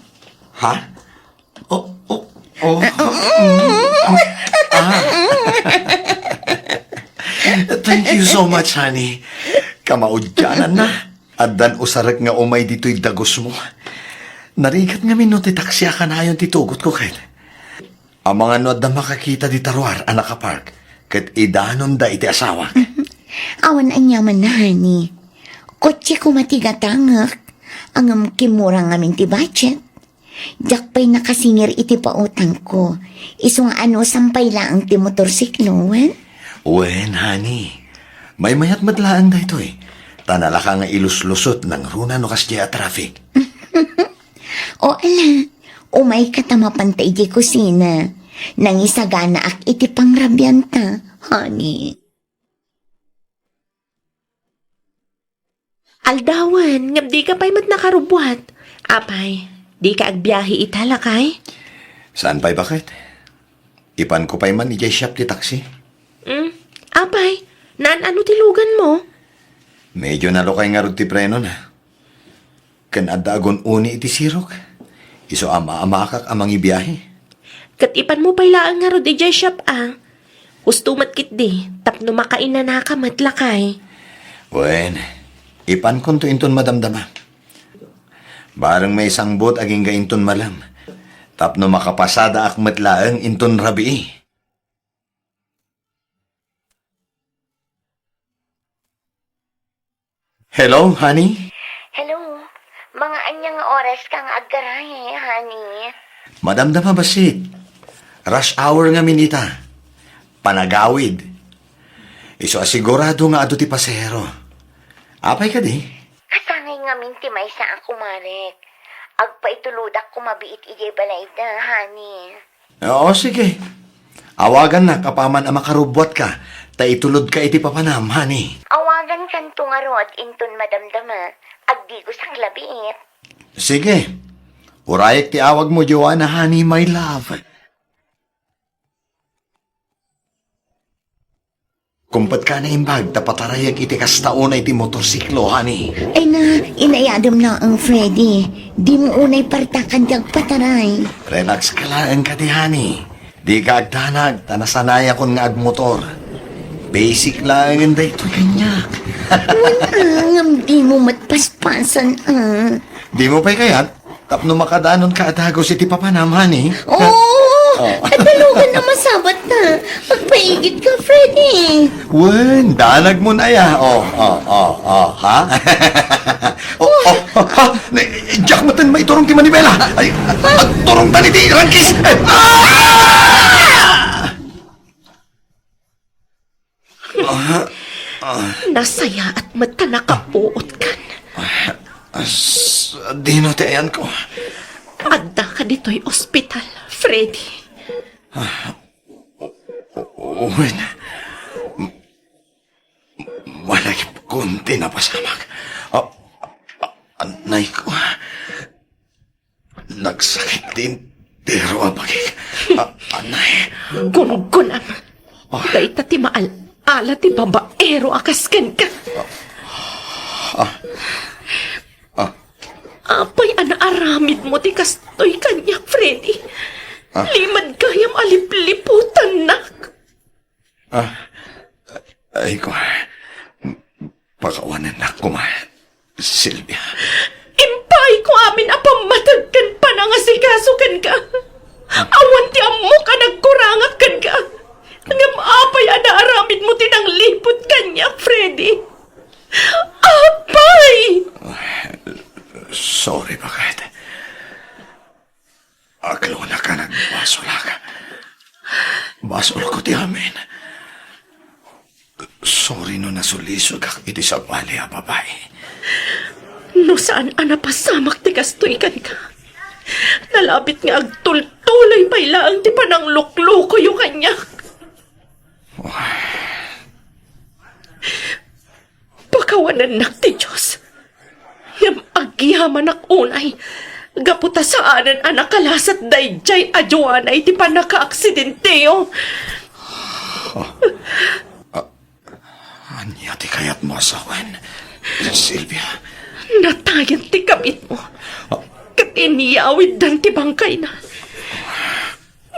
Ha? Oh, oh, oh. Mm, ah. Thank you so much, honey. Kamaudiananna. Addan usarek nga umay ditoy dagusmo. Narigat ngamin no ti taksi a kanayon ti tugotko ket. Amangan no adda makakita dita ruar a nakapark, ket idanonda iti asawak. Awan aniaman, honey. Kotse koma ti gatangek. Ngem kimmura ngamin ti budget. Diak pay nakasingir iti pautangko. Isu nga anusam pay laeng ti motorsiklo, wen? Wen, honey. Maymayat met laeng daytoy. Ta nalaka nga iluslusot nangruna no kasdiay a traffic. O ala, umayka ta mapanta idiay kusina. Nangisaganaak iti pangrabianta, honey. Aldawen, ngem dika pay met nakarubbuat. Apay, dika agbiahe ita, lakay? Saan pay baket? Ipanko pay man idiay shop ti taksi. Hmm, apay, naan-ano ti luganmo? Medyo nalukay ngarud ti prenona. Ken adda agun-uni iti sirok. Isu a maamakak a mangibiahe. Ket ipanmo pay laeng ngarud idiay shop a. Husto met ketdi, tapno makainanaka met, lakay. Wen, ipankonto inton madamdama. Bareng maisangbut agingga inton malem. Tapno makapasadaak met laeng inton rabii. Hello, honey? Hello. Mga ania nga oras ka nga aggarahe, honey? Madamdama bassit. Rush hour ngamin ita. Panagawid. Isu a sigurado nga adu ti pasahero. Apay kadi? Ngamin ti maysa a kumarek. Agpaitulodak koma biit idiay balayda, honey. Oo, sige. Awagannak apaman a makarubbuatka, ta itulodka iti papanam, honey. Awagankanto ngarud inton madamdama, agdigosak la biit. Sige. Urayek ti awagmo, Joanna, honey, my love. Kumpatka a naimbag ta patarayek iti kasta unay ti motorsiklo, honey. Ay na, inayadem laeng, Freddy. Dimo unay partakan ti agpataray. Relax ka laeng kadi, honey. Dika agdanag ta nasanayakon nga agmotor. Basic laengen daytoy kaniak. Wen, a, ngem dimo met paspasen, a. Dimo pay kayat? Tapno makadanonka a dagus iti papanam, honey. Oo! Oh. Adalogan a masabat ta. Agpaigitka, Freddy. Wen, danagmon aya. Oh, oh, oh, oh, ha? Oh, oh, oh, ha? Ne, diak metten maiturong ti manibela. Ay, agturongtan iti rangkis. Ah! Ah, ah. Nasayaat met ta nakapuotkan. Ah, s-, dino ti ayanko? Addaka ditoy ospital, Freddy. Ah, o-, o-, wen. M-, malagipkon ti napasamak. Ah, ah, anayko. Nagsakit ti entero a bagik. A-, anay. Gunggunam. Ah. Dayta ti maal-ala ti babaero a kas kenka. Ah. Ah. Ah. Apay a naaramidmo ti kastoy kaniak, Freddy? Ah. Limed gayam a lipliputannak. Ah, ay ko, pakawanennak koma, Silvia. Impaayko amin a pammateg ken panangasikaso kenka. Awan ti ammok a nagkurangak kenka. Ngem apay a naaramidmo ti nangliput kaniak, Freddy? Apay! Sorry, baket. Aglona ka, nagbasolak. Basolko ti amin. Sorry no nasulisogak iti sabali a babai. No saan a napasamak ti kastoy kenka, nalabit nga agtultuloy pay laeng ti panangluklukoyo kaniak. Pakawanennak ti Dios. Ngem agyamanak unay, gapu ta saanen a nakalasat daydiay a Joanna iti pannakaaksidenteyo. Ah, ah, ania ti kayatmo a sawen, Silvia? Natayen ti kabitmo, ah, ket inyawiddan ti bangkayna.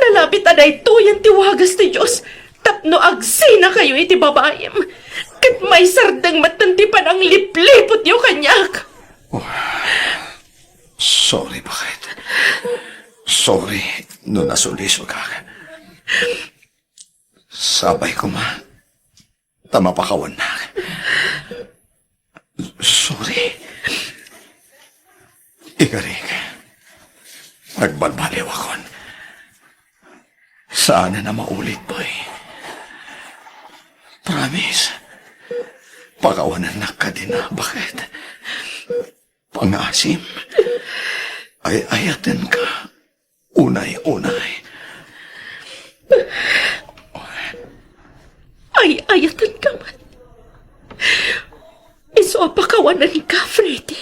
Nalabit a daytoyen ti wagas ti Dios tapno agsinakayo iti babaim, ket maisardeng metten ti pananglipliputyo kaniak. Oh, sorry, baket. Sorry no nasulisogak. Sapay koma ta mapakawannak. Sorry. Ikarik, agbalbaliwakon. Saanen a maulit pay. Promise. Pakawanennak kadin a baket. Pangasim. Ay-ayatenka. Unay-unay. Ay-ayatenka met. Isu a pakawanenka, Freddy.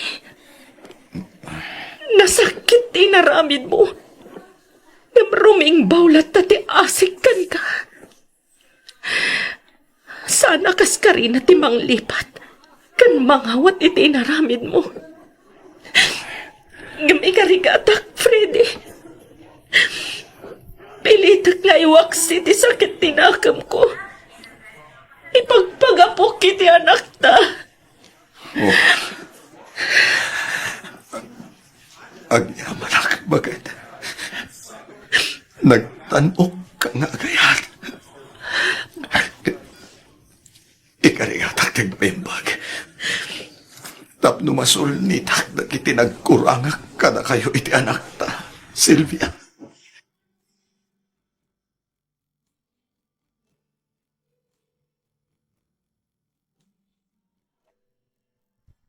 Nasakit ti inaramidmo. Ngem rumingbaw latta ti asik kenka. Saan a kaskarina ti manglipat ken mangawat iti inaramidmo. Ngem ikarigatak, Freddy, pilitek nga iwaksi ti sakit ti nakemko. Ipagpagapok iti anakta. Oh. Agyamanak, baket. Nagtan-ok ka nga agayat. Ikarigatak ti agpaimbag. Tapno masulnitak dagiti nagkurangak kadakayo iti anakta, Silvia.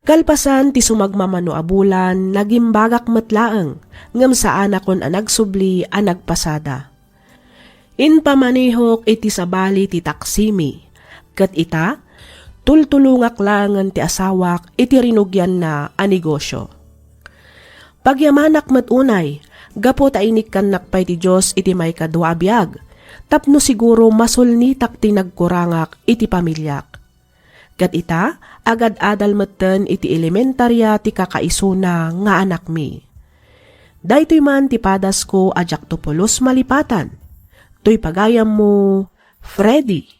Kalpasan ti sumagmamano a bulan, nagimbagak met laeng, ngem saanakon a nagsubli a nagpasada. Impamanehok iti sabali ti taksimi, ket ita, tultulongak laengen ti asawak iti rinugianna a negosio. Pagyamanak met unay, gapu ta inikkannak pay ti Dios iti maikadua a biag, tapno siguro masulnitak ti nagkurangak iti pamiliak. Ket ita, agad-adal metten iti elementaria ti kakaisuna nga anakmi. Daytoy man ti padasko a diakto pulos malipatan. Toy pagayammo, Freddy.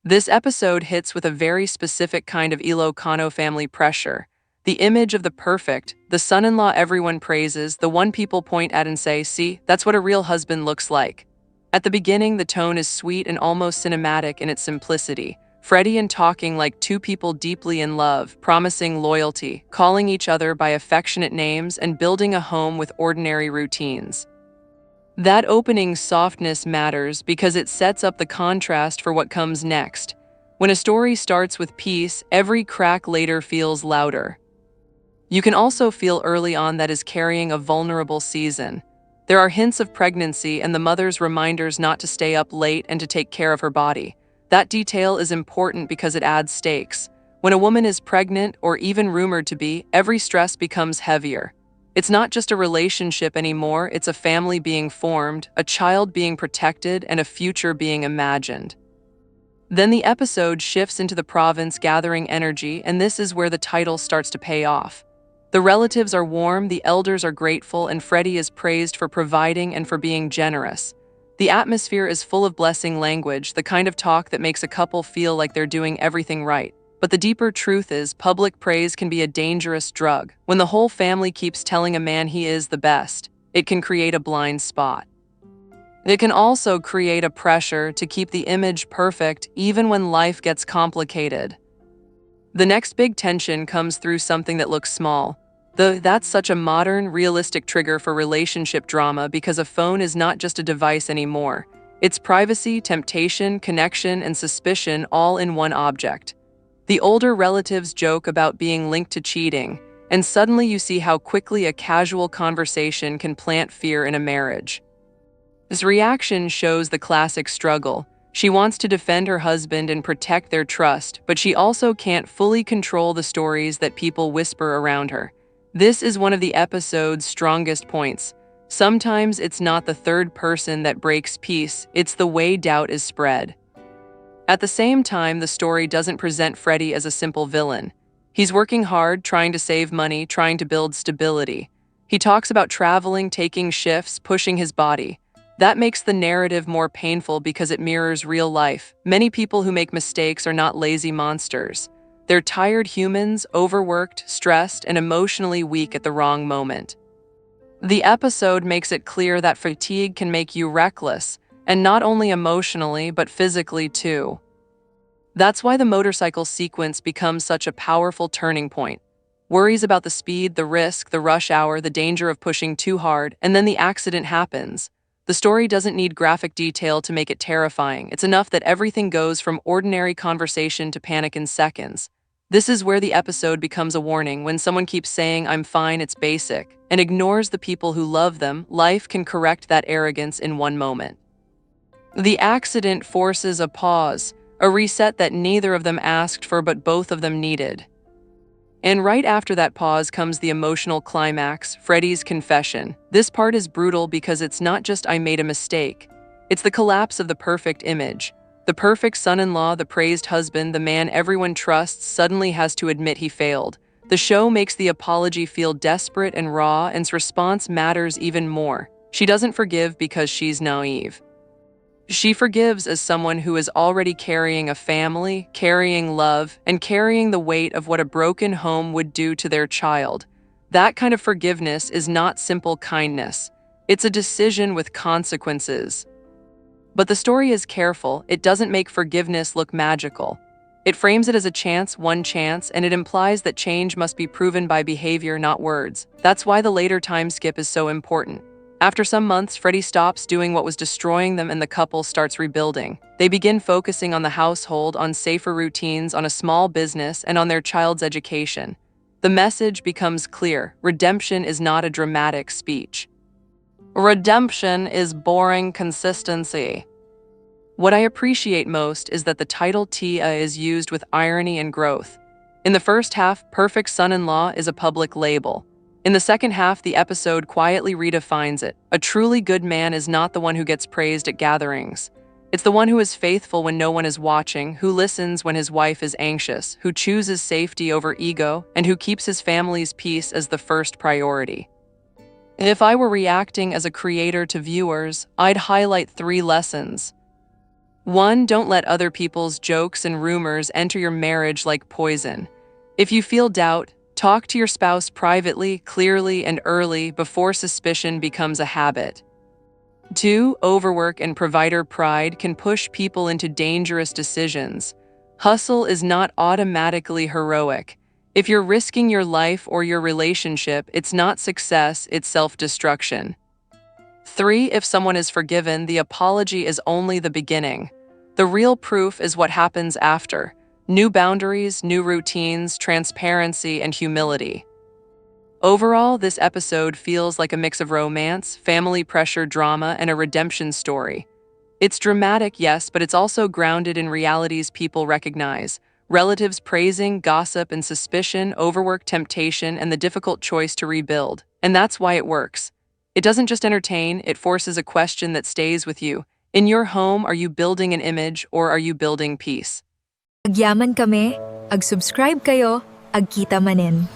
This episode hits with a very specific kind of Ilocano family pressure. The image of the perfect, the son-in-law everyone praises, the one people point at and say, "See, that's what a real husband looks like." At the beginning, the tone is sweet and almost cinematic in its simplicity. Freddy and talking like two people deeply in love, promising loyalty, calling each other by affectionate names, and building a home with ordinary routines. That opening softness matters because it sets up the contrast for what comes next. When a story starts with peace, every crack later feels louder. You can also feel early on that is carrying a vulnerable season. There are hints of pregnancy and the mother's reminders not to stay up late and to take care of her body. That detail is important because it adds stakes. When a woman is pregnant or even rumored to be, every stress becomes heavier. It's not just a relationship anymore, it's a family being formed, a child being protected, and a future being imagined. Then the episode shifts into the province gathering energy, and this is where the title starts to pay off. The relatives are warm, the elders are grateful, and Freddy is praised for providing and for being generous. The atmosphere is full of blessing language, the kind of talk that makes a couple feel like they're doing everything right. But the deeper truth is, public praise can be a dangerous drug. When the whole family keeps telling a man he is the best, it can create a blind spot. It can also create a pressure to keep the image perfect even when life gets complicated. The next big tension comes through something that looks small. The "that's such a modern, realistic" trigger for relationship drama, because a phone is not just a device anymore. It's privacy, temptation, connection, and suspicion all in one object. The older relatives joke about being linked to cheating, and suddenly you see how quickly a casual conversation can plant fear in a marriage. This reaction shows the classic struggle. She wants to defend her husband and protect their trust, but she also can't fully control the stories that people whisper around her. This is one of the episode's strongest points. Sometimes it's not the third person that breaks peace, it's the way doubt is spread. At the same time, the story doesn't present Freddy as a simple villain. He's working hard, trying to save money, trying to build stability. He talks about traveling, taking shifts, pushing his body. That makes the narrative more painful because it mirrors real life. Many people who make mistakes are not lazy monsters. They're tired humans, overworked, stressed, and emotionally weak at the wrong moment. The episode makes it clear that fatigue can make you reckless, and not only emotionally, but physically too. That's why the motorcycle sequence becomes such a powerful turning point. Worries about the speed, the risk, the rush hour, the danger of pushing too hard, and then the accident happens. The story doesn't need graphic detail to make it terrifying. It's enough that everything goes from ordinary conversation to panic in seconds. This is where the episode becomes a warning. When someone keeps saying, "I'm fine, it's basic," and ignores the people who love them, life can correct that arrogance in one moment. The accident forces a pause, a reset that neither of them asked for but both of them needed. And right after that pause comes the emotional climax, Freddy's confession. This part is brutal because it's not just "I made a mistake." It's the collapse of the perfect image. The perfect son-in-law, the praised husband, the man everyone trusts suddenly has to admit he failed. The show makes the apology feel desperate and raw, and his response matters even more. She doesn't forgive because she's naive. She forgives as someone who is already carrying a family, carrying love, and carrying the weight of what a broken home would do to their child. That kind of forgiveness is not simple kindness. It's a decision with consequences. But the story is careful, it doesn't make forgiveness look magical. It frames it as a chance, one chance, and it implies that change must be proven by behavior, not words. That's why the later time skip is so important. After some months, Freddy stops doing what was destroying them and the couple starts rebuilding. They begin focusing on the household, on safer routines, on a small business, and on their child's education. The message becomes clear: redemption is not a dramatic speech. Redemption is boring consistency. What I appreciate most is that the title Tia is used with irony and growth. In the first half, perfect son in law is a public label. In the second half, the episode quietly redefines it. A truly good man is not the one who gets praised at gatherings. It's the one who is faithful when no one is watching, who listens when his wife is anxious, who chooses safety over ego, and who keeps his family's peace as the first priority. And if I were reacting as a creator to viewers, I'd highlight three lessons. One, don't let other people's jokes and rumors enter your marriage like poison. If you feel doubt, talk to your spouse privately, clearly, and early before suspicion becomes a habit. Two, overwork and provider pride can push people into dangerous decisions. Hustle is not automatically heroic. If you're risking your life or your relationship, it's not success, it's self destruction. Three, if someone is forgiven, the apology is only the beginning. The real proof is what happens after: new boundaries, new routines, transparency, and humility. Overall, this episode feels like a mix of romance, family pressure drama, and a redemption story. It's dramatic, yes, but it's also grounded in realities people recognize: relatives praising, gossip and suspicion, overwork, temptation, and the difficult choice to rebuild. And that's why it works. It doesn't just entertain, it forces a question that stays with you. In your home, are you building an image or are you building peace? Agyaman kami, ag-subscribe kayo, agkita manen.